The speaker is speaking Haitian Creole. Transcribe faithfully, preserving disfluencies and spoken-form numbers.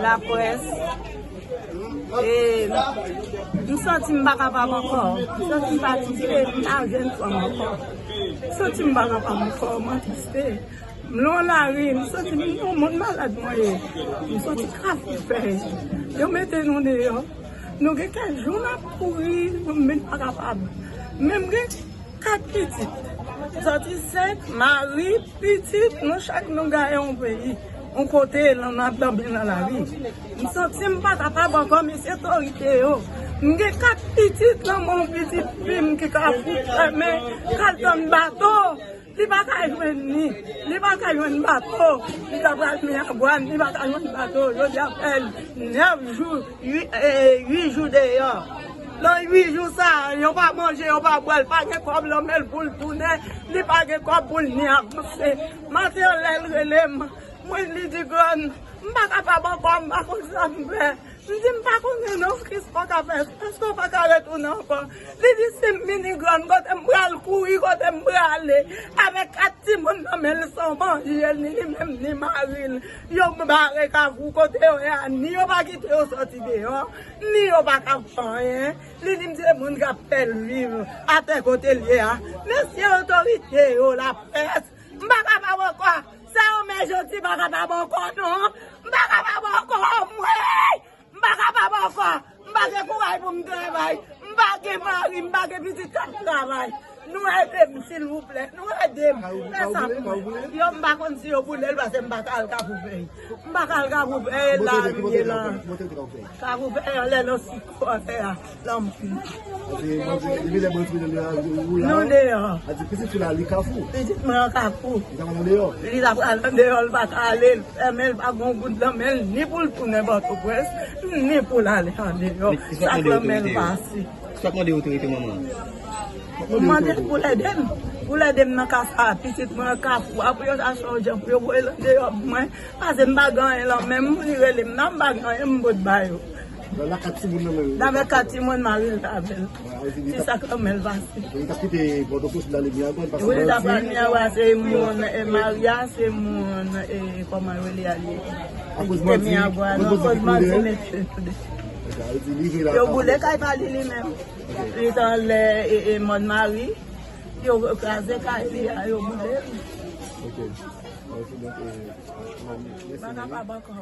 Laprès, e, m santi m pa kapab ankò. M santi m fatige, m pa jèn fanm ankò. M santi m pa kapab ankò, m atriste. M nan lari, m santi m yon moun malad mwen ye. M soti Kafou Fèy. Yo mete nou deyò. Nou gen kèk jou n ap kouri, nou menm pa kapab. Men m gen kat pitit. M soti senk, mari, pitit, nou chak nou gaye yon peyi. Yon kote, nan, n ap danbe nan lari. M santi m pa kapab ankò, mesye otorite yo. M gen kat pitit nan men yon pitit fi m ki ka fout fèmen, k al tann bato. Li pa ka jwenn ni, li pa ka jwenn bato, li ta pral Miragwàn, li pa ka jwenn bato. Jodi a fè nèf jou, uit, e, uit jou deyò. Nan uit jou sa, yo pa manje, yo pa bwè, li pa gen kòb nan men l pou l tounen, li pa gen kòb pou l ni avanse. Maten an, lè l rele m, mwen li di, grann, m pa kapab ankò, m pa konn sa m fè. M di, m pa konnen non, kisa w ka fè, èske w pa ka retounen ankò? Li di, si m vini grann, kote m pral kouri, kote m prale? Avèk kat timoun nan men l, san manje, ni li menm, ni mari l. Yo bare Kafou kote yo ye a, ni yo pa kite yo soti deyò, ni yo pa ka fè anyen. Li di m se moun k ap fè l viv atè kote l ye a. Mesye otorite yo, laprès, m pa kapab ankò. Sa yo men jodi pa kapab ankò non. M pa kapab ankò, mwen. M pa kapab ankò. M pa gen kouraj pou m travay. M pa gen mari, m pa gen pitit k ap travay. Nou ede m, silvouplè. Nou ede m. Fè sa pou mwen. Yo, m pa konn si yo boule l, paske m pa ka al Kafou Fèy. M pa ka al Kafou Fèy, e la m ye la. Kafou Fèy anlè nan sik atè a. Lanmpi. Paske bandi, depi lè bandi mete l deyò, ou la. Nou deyò. A di pitit fi la, li Kafou. Pitit mwen an Kafou. Li ta pral andeyò. Li ta pral andeyò, li pa ka ale, li fèmen, li pa gen yon goud nan men l, ni pou l tounen Pòtoprens, ni pou l ale andeyò. Sa k nan men l pase. Sa k mande otorite manman? M mande l pou l ede m. Pou l ede m nan ka sa, pitit mwen an Kafou a, pou yo ta chanje, pou yo voye l andeyò pou mwen. Paske m pa gen anyen lan men m, li rele m nan, m pa gen anyen m pot ba yo. Nan kat timoun nan men l. Nan kat timoun, mari l t avè l. Ti sak lan men l pase. Li t ap kite Pòtoprens pou l ale Miragwàn, paske wi, li t ap al Miragwàn, se moun, e, mari a, se moun, e, kòman yo rele a li? Li kite Miragwàn, akoz bandi mete toude. Yo boule kay pa li, li menm. Li t anlè, e, e, Mòn Mari. Yo kraze kay li a, yo boule l. Ok. Pa kapab ankò.